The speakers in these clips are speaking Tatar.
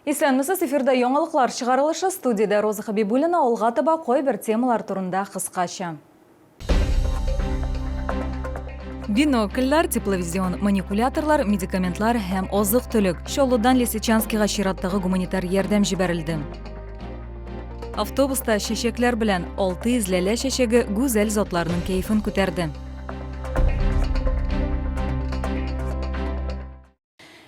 Исәнмесез, эфирда яңалыклар чыгарылышы, студиядә Роза Хабибуллина, алга таба кайбер темалар турында кыскача. Бинокльләр, тепловизион манипуляторлар, медикаментлар һәм азык-төлек. Чаллыдан Лисичанскига чираттагы гуманитар ярдәм җибәрелде. Автобуста чәчәкләр белән 600 ләлә чәчәге гүзәл затларның кәефен күтәрде.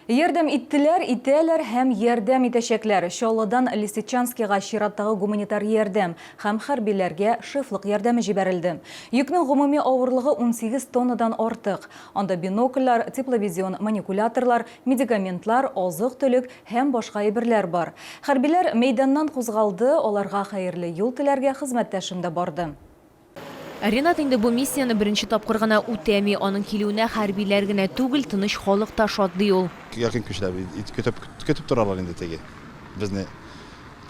Ярдәм иттеләр, итәләр һәм ярдәм итәчәкләр. Чаллыдан Лисичанскига чираттагы гуманитар ярдәм һәм хәрбиләргә шефлык ярдәме җибәрелде. Йөкнең гомуми авырлыгы 18 тоннадан артык. Анда бинокльләр, тепловизион маникуляторлар, медикаментлар, азык-төлек һәм башка әйберләр бар. Хәрбиләр мәйданнан кузгалды, аларга хәерле юл теләргә хезмәттәшем дә барды. Ренат инде бу миссияне беренче тапкыр гына үтәми. Аның килүенә хәрбиләр генә түгел, тыныч халык та шат, ди ул. Якын кешеләр көтеп, көтеп торалар инде теге безне.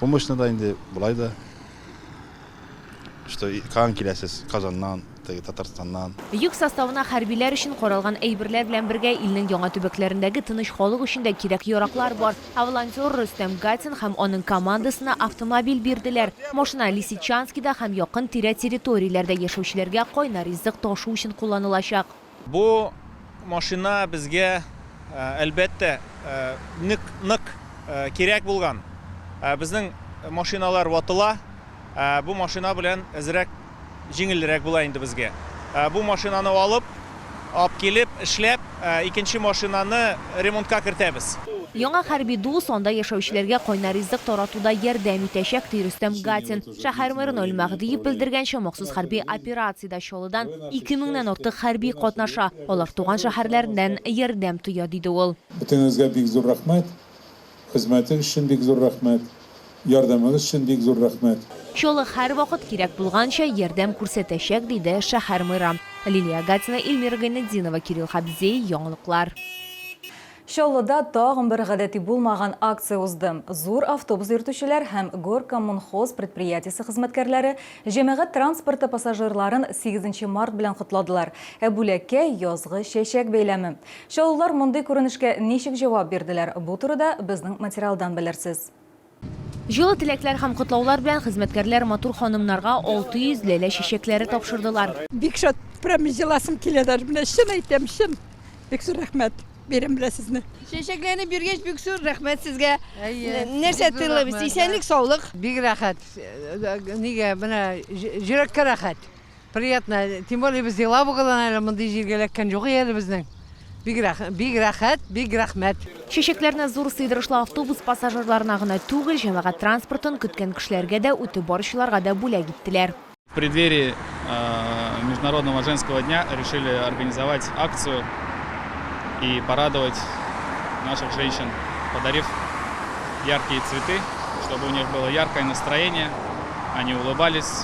Помощьны да инде болай да. Что каян киләсез? Казаннан, теге Татарстаннан. Йөк составына хәрбиләр өчен каралган әйберләр белән бергә илнең яңа төбәкләрендәге тыныч халык өчен дә кирәк-яраклар бар. Ә волонтер Рөстәм Гатин һәм аның командасына автомобиль бирделәр. Машина Лисичанскида һәм якын-тирә территорияләрдә яшәүчеләргә кайнар ризык ташу өчен кулланылачак. Бу машина безгә, әлбәттә, нык нык кирәк булган. Безнең машиналар ватыла, бу машина белән әзрәк җиңелрәк була инде безгә. Бу машинаны алып, ап килеп, эшләп, икенче машинаны ремонтка кертәбез. Яңа хәрби дус анда яшәүчеләргә кайнар ризык таратуда ярдәм итәчәк, ди Рөстәм Гатин. Шәһәр мэры Наил Мәһдиев белдергәнчә, махсус хәрби операциядә Чаллыдан 2 меңнән артык хәрби катнаша. Алар туган шәһәрләреннән ярдәм тоя, диде ул. Бөтенегезгә бик зур рәхмәт. Хезмәтегез өчен бик зур рәхмәт. Ярдәмегез өчен бик зур рәхмәт. Чаллы һәрвакыт кирәк булганча ярдәм күрсәтәчәк, диде шәһәр мэры. Лилия Гатина, Эльмира Гайнетдинова, Кирилл Хабзей, Яңалыклар. Чаллыда тагын бер гадәти булмаган акция узды. Зур автобус йөртүчеләр һәм Горкоммунхоз предприятиесе хезмәткәрләре җәмәгать транспорты пассажирларын сигезенче март белән котладылар. Ә бүләккә, язгы чәчәк бәйләме. Чаллылар мондый күренешкә ничек җавап бирделәр? Бу турыда безнең материалдан белерсез. Җылы теләкләр һәм котлаулар белән хезмәткәрләр матур ханымнарга 600 ләлә чәчәкләре тапшырдылар. Бик шат, прям җыласым килә даже, менә чын әйтәм, чын. Бик зур рәхмәт, бәйрәм белән сезне. Чәчәкләрне биргәч, бик зур рәхмәт сезгә. Нәрсә телибез, исәнлек, саулык. Бик рәхәт, нигә, менә җөрәккә рәхәт. Приятно, тем более без Елабугадан әле мондый җиргә эләккән юк әле безнең. Бик рәх, бик рәхәт, бик рәхмәт. Чәчәкләрне зур сыйдырышлы автобус пассажирларына гына түгел, җәмәгать транспортын көткән кешеләргә дә, үтеп баручыларга да бүләк иттеләр. В преддверии Международного женского дня решили организовать акцию и порадовать наших женщин, подарив яркие цветы, чтобы у них было яркое настроение, они улыбались,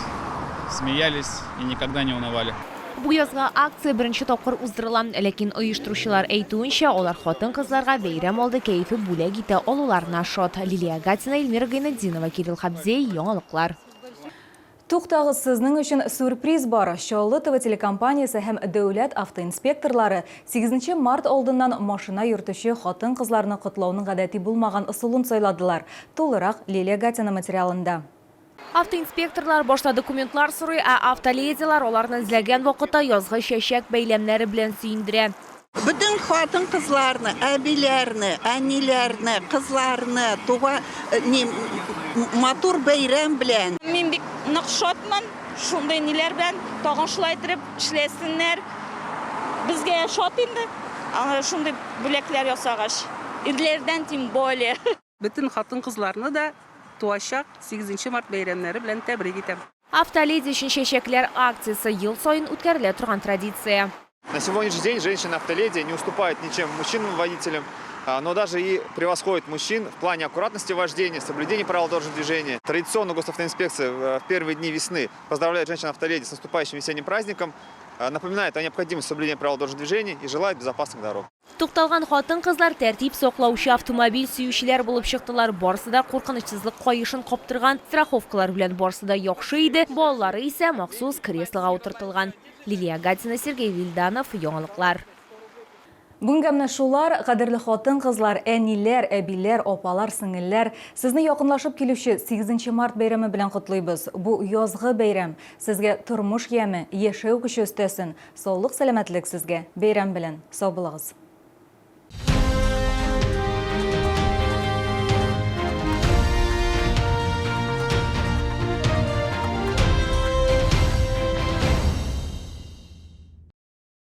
смеялись и никогда не унывали. Бу язгы акция беренче тапкыр уздырыла. Ләкин оештыручылар әйтүенчә, алар хатын-кызларга бәйрәм алды кәефе бүләк итә алуларына шат. Лилия Гатина, Эльмира Гайнетдинова, Кирилл Хабзей, Яңалыклар. Туктагыз, сезнең өчен сюрприз бар! Чаллы ТВ телекомпаниясе һәм дәүләт автоинспекторлары сигезенче март алдыннан машина йөртүче хатын-кызларны котлауның гадәти булмаган ысулын сайладылар. Тулырак Лилия Гатина материалында. Автоинспекторлар башта документлар сорый, ә автоледилар аларны эзләгән вакытта язгы чәчәк бәйләмнәре белән сөендерә. Бөтен хатын-кызларны, әбиләрне, әниләрне, кызларны туга ни матур бәйрәм белән. Мин бик нык шатмын, шундый ниләр белән, тагын шулай иттереп эшләсеннәр. Безгә шат инде, шундый бүләкләр ясагач. Ирләрдән тем более. Бөтен хатын-кызларны да туачак сигезенче март бәйрәмнәре белән тәбрик итәм. Автоледи өчен чәчәкләр акциясе, ел саен үткәрелә торган традиция. На сегодняшний день женщина-автоледи не уступает ничем мужчинам-водителям, но даже и превосходит мужчин в плане аккуратности вождения, соблюдения правил дорожного движения. Традиционно госавтоинспекция в первые дни весны поздравляет женщин-автоледи с наступающим весенним праздником, напоминает о необходимости соблюдения правил дорожного движения и желает безопасных дорог. Тукталган хатын-кызлар тәртип саклаучы автомобиль сөючеләр булып чыктылар. Барысы да куркынычсызлык каешын каптырган, страховкалар белән барысы да яхшы иде, балалары исә махсус креслога утыртылган. Лилия Гатина, Сергей Вильданов, Яңалыклар. Бүгенгә менә шулар, кадерле хатын-кызлар, әниләр, әбиләр, апалар, сеңелләр, сезне якынлашып килүче 8 март бәйрәме белән котлыйбыз. Бу язгы бәйрәм сезгә тормыш яме, яшәү көче өстәсен, саулык-сәламәтлек сезгә. Бәйрәм белән! Сау булыгыз!